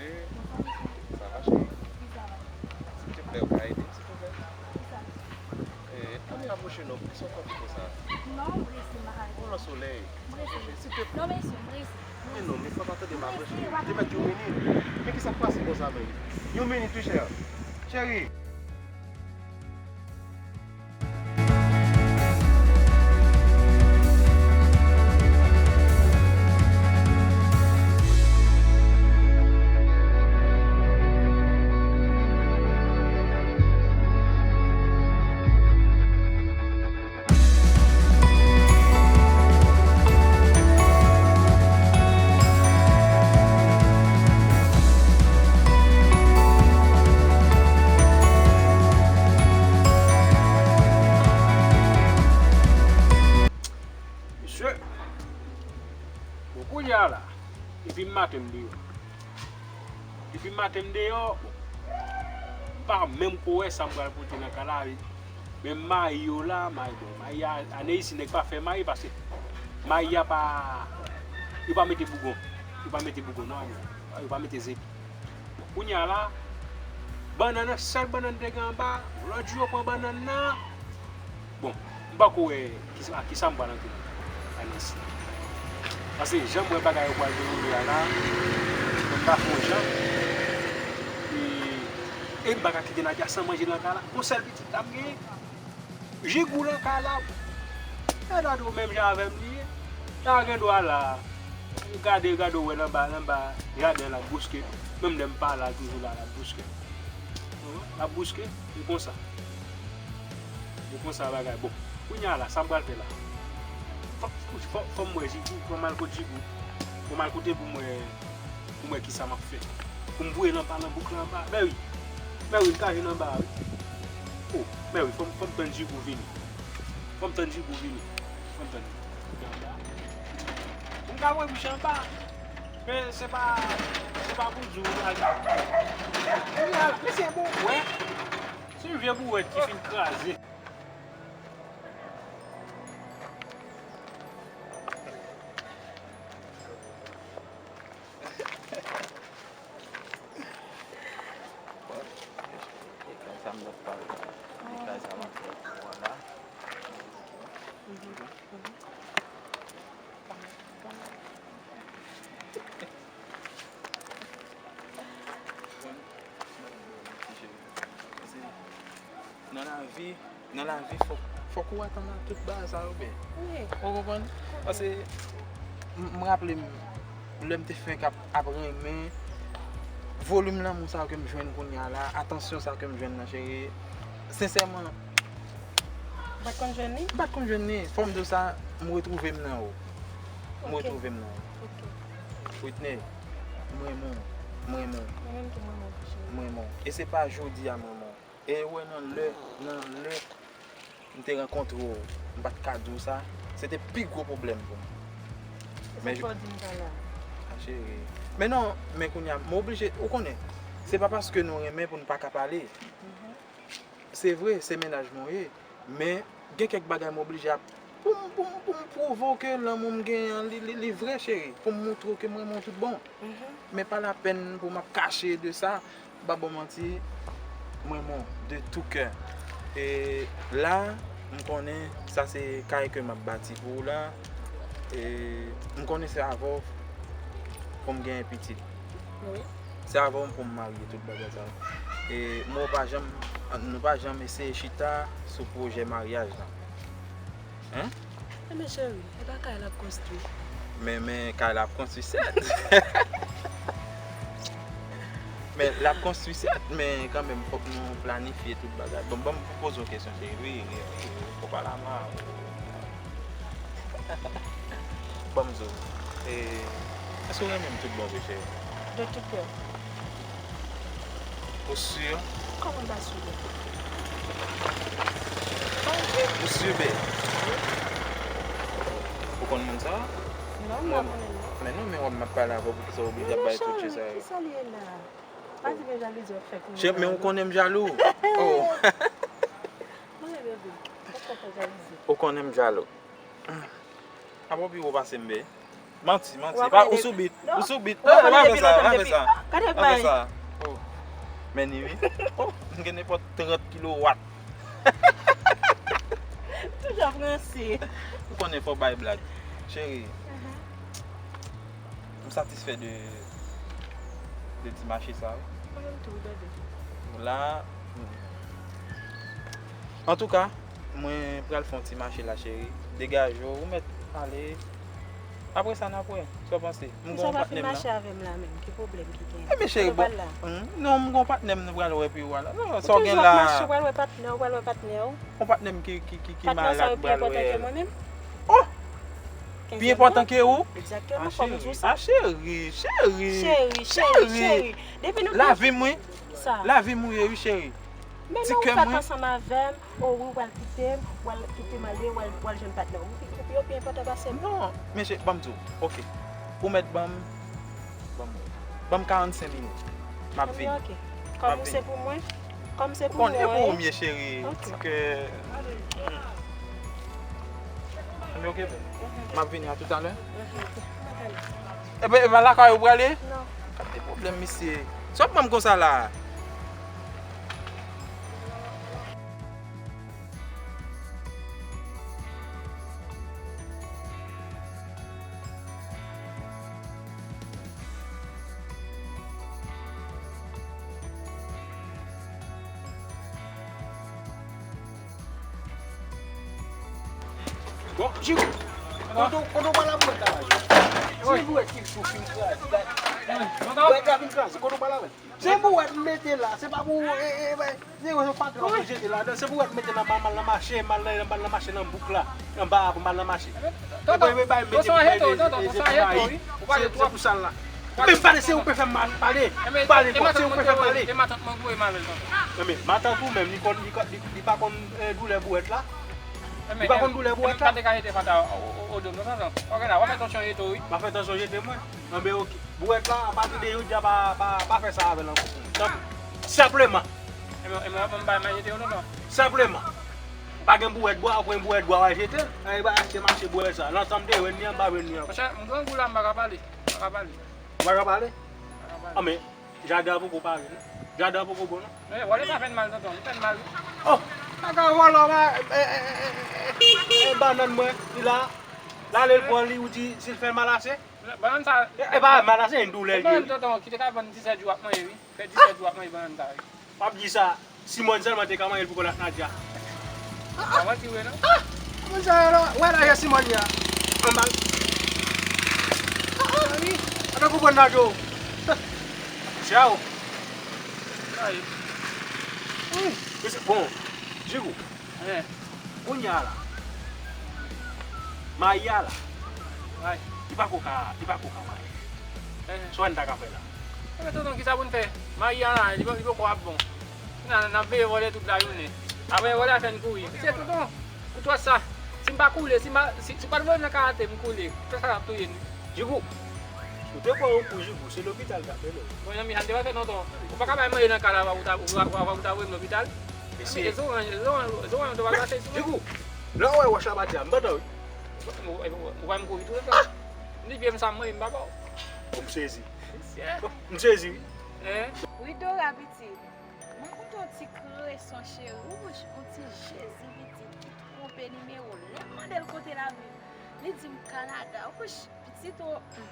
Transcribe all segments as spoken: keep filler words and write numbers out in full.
Bonsoir, monsieur. Ça va, chérie? Oui, ça va. S'il te plaît, ou ka ede m, s'il te plaît? Qui ça? Eh, ann rapwoche non, poukisa w kanpe konsa? Non, m prese, m pa ka rete. Pran solèy. M prese. S'il te plaît. Non, mesye, m prese. Men non, men fò w ta tande m ap prese. Te mèt yon minit. Men kisa k pase konsa menm? Yon minit wi, chè. Cheri. Mesye, bon, kounye a la, depi maten m deyò. Depi maten m deyò, m pa menm ko wè sa m pral pote nan kay la. Men mayi yo la, mayi bon, mayi a, ane isi nèg pa fè mayi paske mayi a pa, yo pa mete bougon. Yo pa mete bougon non, ane. Yo pa mete zepi. Kounye a la, bannann nan, sèl bannann te gen anba, lòt jou yo pran bannann nan. Bon, m pako wè kisa, ak kisa m pral antre ane isi. Paske jan m wè bagay yo pral dewoule a la, mwen m pa fè yon jan. E, e m pa ka kite Nadia san manje nan kay la. Yon sèl pitit la m genyen. Jigou nan kay la. Edward menm jan avè m li ye. Sa gen dwa la. Gade, gade, w wè l anba, l anba jaden l ap bouske. Menm lè m pa la, l toujou la, l ap bouske. L ap bouske, e konsa. E konsa bagay. Bon, kounye a la, sa m pral fè la? Fò, fò, fò m wè Jigou, fò m al kot Jigou. Fò m al kote pou m wè, pou m wè kisa m ap fè. Pou m voye l anba nan bouk la anba. Mèwi, mèwi, m kache nan anba a wi. O, mèwi, fò m, fò m tann Jigou vini. Fò m tann Jigou vini. Fò m tann Jigou anba. Pou m ka voye bouch anba. Men se pa, se pa pou di w al. Kounye a, men se bon, wè. Se yon vye bouwèt ki fin kraze. Bon, e kay sa m t ap pale la. E kay sa m ap fè pou w la. Bon, m ap di w, ti cheri. Paske nan lavi, nan lavi, fòk, fòk ou atann a tout bagay sa yo, byen. Wi. Ou konprann? Paske m, m raple m, lè m te fenk ap, ap renmen, volim lanmou sa yo ke m jwenn kounye a la, atansyon sa yo ke m jwenn nan, cheri, sensèman, ou pa t konn jwenn li? M pa t konn jwenn li. Fò m di w sa, m retwouve m nan ou. M retwouve m nan ou. Ok. Whitney, m renmen w. M renmen w. Mwen menm tou, m renmen w tou, cheri. M renmen w. E se pa jodi a m renmen w. E wè nan lè, nan lè m te rankontre w, m pa t ka di w sa, se te pi gwo pwoblèm pou m. E sa k fè w di m sa la? A, cheri. Men non, men kounye a, m oblije, ou konnen, se pa paske nou renmen pou n pa ka pale. Mhm. Se vre, se mennaj mwen w ye, men gen kèk bagay m oblije ap, pou m, pou m, pou m pwouve w ke lanmou m genyen an, li, li, li vrè, cheri, pou m moutre w ke m renmen w tout bon. Mhm. Men pa lapèn pou m ap kache de sa. M pa ba w manti, m renmen w de tou kè. E la, m konnen sa se kay ke m ap bati pou w la. E m konnen se avè w pou m genyen pitit. Wi. Se avè w pou m marye, tout bagay sa yo. E mwen w pa janm, nou pa janm eseye chita sou pwojè maryaj la. Hein? Enben cheri, e pa kay l ap konstwi. Men, men kay l ap konstwi sèt. Men l ap konstwi sèt, men kanmenm fòk nou planifye tout bagay. Bon, ban m poze w kesyon, cheri. Wi, wi, wi, wi, fò pale a mwen. Ban m di w. E, èske w renmen m tout bon vre, cheri? De tout kè. Ou si? Kòman m pa si? Ou si, bè? Ou konn moun sa? Non, m pa konnen non. Men non, men wè m ap pale avè w, poukisa w oblije ap bay tout je sa yo? Kisa l ye la? Pa di gen jalouzi w ap fè kounye a la. Men ou konnen m jalou. Oh. Mwen bebe, ou konn fè jalouzi. Ou konnen m jalou. Apa w pi wo pase m, bè? Manti, manti. Pa, ou sou bit. Ou sou bit. Non, pa fè sa, pa fè sa. Pa fè sa. Oh. Men ni wi. Oh, m gen nenpòt trant kilowat. Toujou ap ranse. Ou konnen fò bay blag. Cheri, m satisfè de, de ti mache sa, wi. Mwen menm tou, bebe. La, antouka, mwen pral fè yon ti mache la, cheri. Degaje w, ou mèt ale. Apre sa, n ap wè. Sa w panse? M gon patnè m la. Ou pa fin mache avè m la menm. Ki pwoblèm ki genyen? Ebyen, cheri, bon. Non, m gon patnè m, nou pral wè pi w la. Non, sa w gen la. Ou toujou ap mache, w pral wè patnè w, w pral wè patnè w. Yon patnè m ki, ki, ki, ki malad, m pral wè l. Patnè w sa yo pi enpòtan ke mwen menm? Oh! Pi enpòtan ke ou? Egzakteman, kòm ou di w sa. A, cheri, cheri. Cheri, cheri, cheri. Depi nou lavi m, wi. Sa. Lavi m ou ye, wi, cheri. Men non, ou fèk ansanm avè m, o wi, w pral kite m, w pral kite m ale, w pral, w pral jwenn patnè w. Ou pi, ou pi, ou pi enpòtan pase m. Non, men cheri, ban m di w. Oke. Ou mèt ban m, ban m, ban m karannsenk minit. M ap vini. Ebyen, oke. Kòm ou se pou mwen, kòm se pou mwen. Ou konnen pou ou m ye, cheri. Oke. Ti kè. Ebyen, oke, boo. M ap vini, a toutalè. Ebyen, e pa lakay ou prale? Non. Gade pwoblèm, misye. Sa w ap ban m konsa la? Bon, Jigou, kote w, kote w pral ak bouwèt la la? Se bouwèt ki sou fin kraze. Bouwèt la fin kraze, kote w pral avè l? Se bouwèt m mete la, se pa pou, e, e, e, se yon patwon pou jete ladan, se bouwèt m mete la, m al nan mache, m al nan, m al nan mache nan bouk la, anba a pou m al nan mache. Tonton, tonton, se yon jeto, tonton, se yon jeto, wi. Ou pale twòp. Se pou sa l la. Men pale, se ou k fè m pale. Pale twòp, se ou k fè m pale. E matant mwen gouye m avè l, tonton. Men matant ou menm, li konn, li konn, li, li pa konn, eh, doulè bouwèt la. Li pa konn doulè bouwèt la. Gade kalite fatra o, o, o do m nan, tonton. Ok, la, w ap fè tansyon jete w, wi. M ap fè tansyon jete mwen. Anben, ok. Bouwèt la, apati de jodi a, pa, pa, pa fè sa avè l ankò. Tanpri. Senpleman. E mwen, e mwen, mwen bay manje te yo, tonton. Senpleman. Pa gen bouwèt bwa, ou pran bouwèt bwa, w al jete l. Anben, ba achte mache bouwèt sa. Lansanm de yo, ni anba yo, ni anwo. Monchè, m grangou la, m pa ka pale. M pa ka pale. Ou pa ka pale? M pa ka pale. Anben, jaden an poko pare, non? Jaden an poko bon, non? Eh, vòlè sa fè n mal, tonton. Li fè n mal, wi. Oh! Kaka vòlè, eh, eh, eh, bannann mwen, li la. L ale l pran li, ou di, si l fè l mal ase? Bannann sa. E, e pa mal ase, yon doulè l gen. Bannann tonton ki te ka vann disèt jou ap manje, wi. Fè disèt jou ap manje bannann sa, wi. W ap di sa, Simòn sèlman te ka manje l pou kòl ak Nadya. Pa manti vre, non? Kòman sa, wè lajè Simòn ye a? Anba l. Wi. Ata konprann Nadyo. Chè w. Sa ye. Wi. Mesye, bon, Jigou. Kounye a la, mayi a la, li pako ka, li pako ka mayi. Sa w wè n ta ka fè la? Ebyen, tonton, kisa pou n fè? Mayi a la, li, li poko ap bon. N a, n ap veye vòlè tout lajounen. Apre vòlè a fè n kouri. Se tonton, pou twòp sa, si m pa koule, si m pa, si, si w pa t voye m nan karate, m koule. Se sa k ap touye n. Jigou, ou te pran yon kou Jigou, se lopital k ap mennen w. Bon, zanmi, sa n te pral fè tonton? Ou pa ka bay manje nan kay la, ou ta, ou, ou, ou, ou ta voye m lopital? Mesye. Zanmi, e zoran, e zoran, e zoran, ou te pral pase sou mwen? Jigou, lè w wè wòch la pati a, m pantan wi. Ou, ou, ou, ou pa m kouri tou, tonton? Ni pye m sa m manje, m pa ba w. Bon, m sezi. Mesye. M sezi, wi. Hein? Wi, Dora, pitit. Mwen kontan yon ti kreson, cheri. Wouch, yon ti Jezi, pitit, ki twonpe nimewo. Lè m mande l kote l ap viv, li di m Kanada. Wouch, pitit, o, hmm.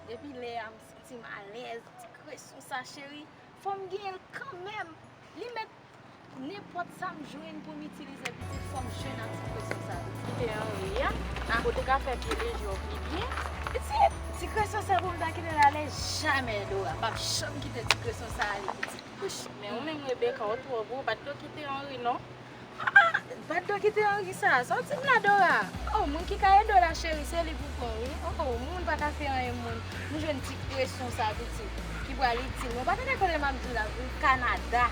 Depi lè a, m santi m alèz. Ti kreson sa, cheri, fò m genyen l kanmenm. Li mèt nenpòt sa m jwenn pou m itilize, pitit, fò m jwenn ak ti kreson sa, pitit. Kite anri a, pou te ka fè pye leje w pi byen. Pitit, ti kreson sa pou m ta kite l ale? Jamè, Dora, m p ap janm kite ti kreson sa ale, pitit. Wouch, men ou menm, Rebecca, ou twò gwo, pa t dwe kite anri, non. Ah, ah, pa t dwe kite anri sa. Sa w di m la, Dora? Oh, moun ki ka ede w la, cheri, se li pou pran, wi. Oh, moun pa ka fè anyen moun. M jwenn ti kreson sa, pitit, ki pral itil mwen. Ou pa tande kote m ap di w la, vin Kanada.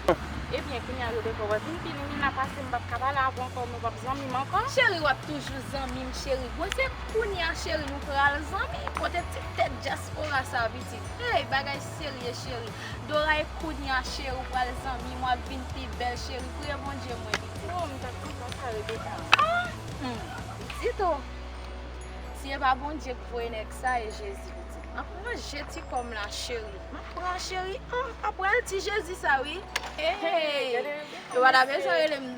Ebyen, kounye a, Rebecca, w ap vin pi lwen, m la pase, m p ap ka pale avè w ankò, men w p ap zanmi m ankò. Cheri, w ap toujou zanmi m, cheri. Bon, se kounye a, cheri, nou pral zanmi. Kote ti tèt dyaspora sa, pitit? Hey, bagay serye, cheri. Dora, e kounye a, cheri, ou pral zanmi m, w ap vin pi bèl, cheri. Priye Bondye mwen, pitit. Oh, m t ap kontan sa, Rebecca. Ah! Hmm. Pitit, oh. Ti E pa Bondye k voye nèg sa, e Jezi pitit. M ap manje ti kò m la, cheri. M ap pran cheri. Ah, m ap pran ti Jezi sa, wi. Hey, hey. Yo pa ta bezwen rele m,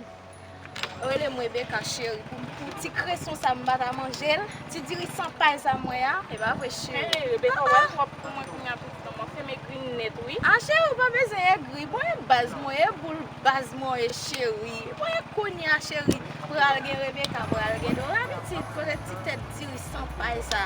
rele m Rebecca, cheri. Pou, pou ti kreson sa, m pa ta manje l. Ti diri san pay sa m wè a. E pa vre, cheri. Hey, Rebecca, w wè twòp pou mwen kounye a, pitit. Mwen fè m egri nèt, wi. Ah, cheri, ou pa bezwen egri. Bon, e baz mwen, e boul baz mwen, e cheri. Bon, e kounye a, cheri. Pral gen Rebecca, pral gen Dora, pitit. Kote ti tèt diri san pay sa.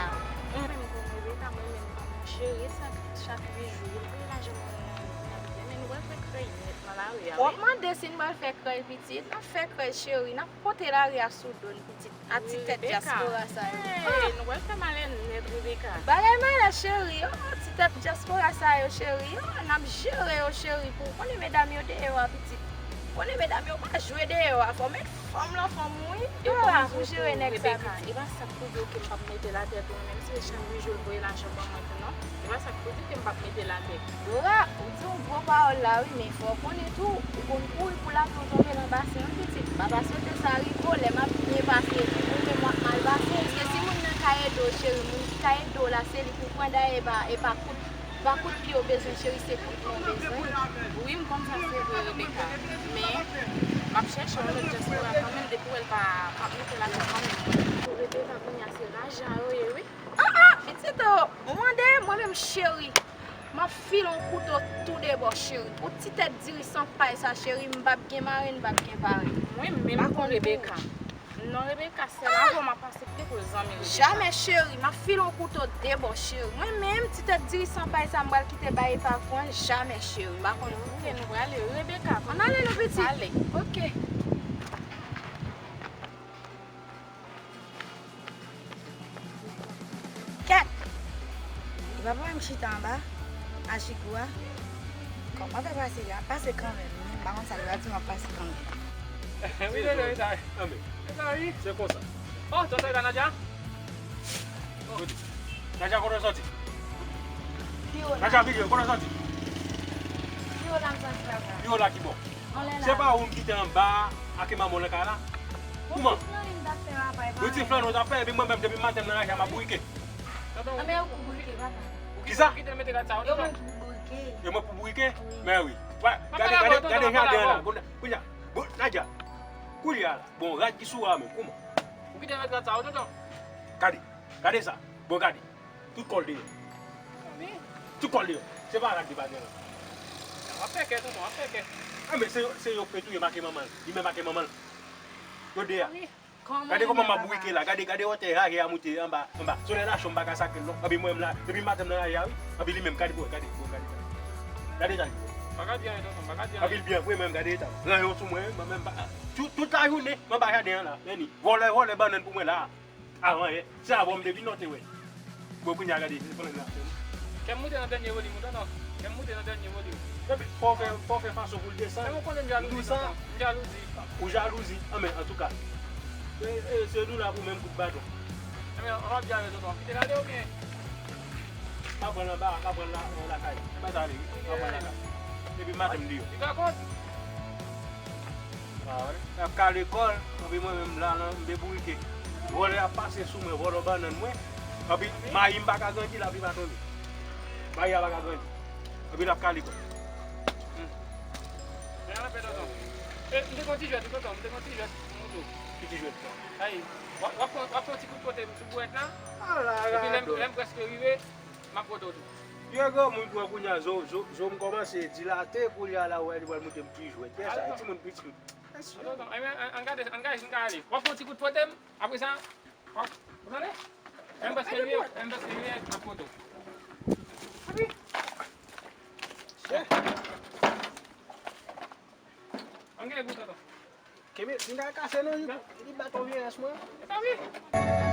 Mwen menm kòm Rebecca, mwen menm kòm cheri, sa chak huit jou, yo voye lajan ban mwen nan, nan biten. Men nou pral fè krèy nèt nan lari a, wi. W ap mande si n pral fè krèy, pitit. N ap fè krèy, cheri. N ap pote lari a sou do n, pitit. A ti tèt dyaspora sa yo. Hey, nou pral fè malè nèt, Rebecca. Bagay malè, cheri. Oh, ti tèt dyaspora sa yo, cheri. Oh, n ap jere yo, cheri. Pou konnen medam yo deyò a, pitit. Konnen medam yo pa jwe deyò a. Fò met fanm lan fanm, wi. Dora, pou jere nèg sa, pitit. E pa sa k pou di w ke m p ap mete l atè tou, menm si se chak huit jou l voye lajan ban mwen tou, non. E pa sa k pou di ke m p ap mete l atè. Dora, ou di yon gwo pawòl la, wi, men fò w konnen tou, ou konn kouri pou lavi w tonbe nan basen, wi, pitit. Pa, pa swete sa rive w, lè m ap byen pase, ou menm w ap mal pase. Èske si moun nan ka ede w, cheri, moun ki ka ede w la, se li pou pran, dayè, e pa, e pa kout, pa kout pye w bezwen, cheri, se kout men w bezwen. Wi, m konn sa, se vre, Rebecca. Men, m ap chèche yon lòt dyaspora kanmenm, depi w wè l pa, p ap mete l atè kanmenm. Rebecca, kounye a, se raje a yo ye, wi. Ah, ah, pitit, oh, ou mande, mwen menm, cheri. M ap file yon kouto tou de bò, cheri. Pou ti tèt diri san pay sa, cheri, m p ap gen mari, m p ap gen pare. Mwen menm, non, Rebecca. Non, Rebecca, sèl avè w m ap aksepte pou zanmi, Rebecca. Jamè, cheri, m ap file yon kouto de bò, cheri. Mwen menm, ti tèt diri san pay sa, m pral kite bay epa pou mwen, jamè, cheri. M pa konn pou. Ok, nou prale, Rebecca. Ann ale, non, pitit. Ale. Ok. Kèt! E pa pou mwen m chita anba, a Jigou a. Kòman fè pase, y ap pase kanmenm, wi. M pa konn sa, yo di m ap pase kanmenm. Wi, wi, wi, sa. Anben. Se konsa. Oh, tonton, e pa Nadia? Oh. Nadia, kote w soti? Pi wo la. Nadia, vini, kote w soti? Pi wo la, m soti papa. Pi wo la ki bò? Anlè la. Se pa ou m kite anba a, ak manman w nan kay la? Kouman? Yon ti flann m t ap fè, papa, e pa anyen. Yon ti flann w t ap fè, epi mwen menm, depi maten m nan raje a, m ap bourike. Anben, ou pou bourike, papa. Kisa? Ou kite l mete rad sa yo, tonton? Yo mwen pou bourike. Yo mwen pou bourike? Wi. Men wi. Wè, gade, gade, gade jaden an la. Kounye a, bon, Nadia. Kounye a la. Bon, rad ki sou a menm, kouman? Ou kite l mete rad sa yo, tonton? Gade, gade sa. Bon, gade. Tout kò l deyò. Tout kò l deyò. Se pa rad li pa gen la. W ap fè kè, tonton, w ap fè kè. Anben, se yo, se yo k touye make manman l. Li menm make manman l. Yo de a. Gade kòman m ap bourike la. Gade, gade wotè raje a moute anba, anba. Solèy la cho, m pa ka sakre l non. Anpi mwen menm la, depi maten m nan raje a, wi. Anpi li menm, gade pou wè, gade, pou wè, gade. Gade eta li. Pa ka di anyen, tonton, pa ka di anyen. Anpi l byen vre, mwen menm, gade eta. Ranyon sou mwen, mwen menm pa. Tout, tout lajounen, m anba jaden an la. Men ni. Vòlè, vòlè bannann pou mwen la. Avan yè, se avè w m te vin non, te wè. Bon, kounye a gade, se pran la. Kè m moute nan dènye volim ou, tonton. Kè m moute nan dènye volim. Epi, fò w fè, fò w fè fason pou l desann. Men ou konnen m jalouzi, tonton. M jalouzi. Ou jalouzi? Anben, antouka, e, e, se nou la pou menm kout baton. Anben, w ap jere, tonton. Kite l ale oubyen? M ap pran l anba, m ap pran l la, lakay. M ap ale, wi. M ap pran l lakay. Epi maten m deyò. Li ka kont? Ah, wi. L ap kale kò l, anpi mwen menm la, la, m debourike. Vòlè ap pase sou mwen, vòlò bannann mwen. Anpi mayi m pa ka grandi, lapli pa tonbe. Mayi a pa ka grandi. Anpi l ap kale kò l. Hmm. Men anpè, tonton. E, m te gon ti jwèt, tonton, m te gon ti jwèt pou moutou. Ki ti jwèt sa? Ay, w ap, w ap fè, w ap fè yon ti kout kote m sou bouwèt la. Epi lè m, lè m prèske rive, m ap pote w tou. Yo granmoun pran kounye a, zo, zo, zo m kòmanse dilate, kounye a la, w wè, li pral montre m ti jwèt. Kiyès sa? Timoun piti. Tonton, anben, ann, ann gade, ann gade si n ka ale. W ap fè yon ti kout pote m, apre sa, w ap, ou tande? Lè m prèske rive, lè m prèske rive, m ap pote w. Ann gade pou tonton. Kenbe, si n ta kase non, li, li bat yon vye rès mwen. E pa vre.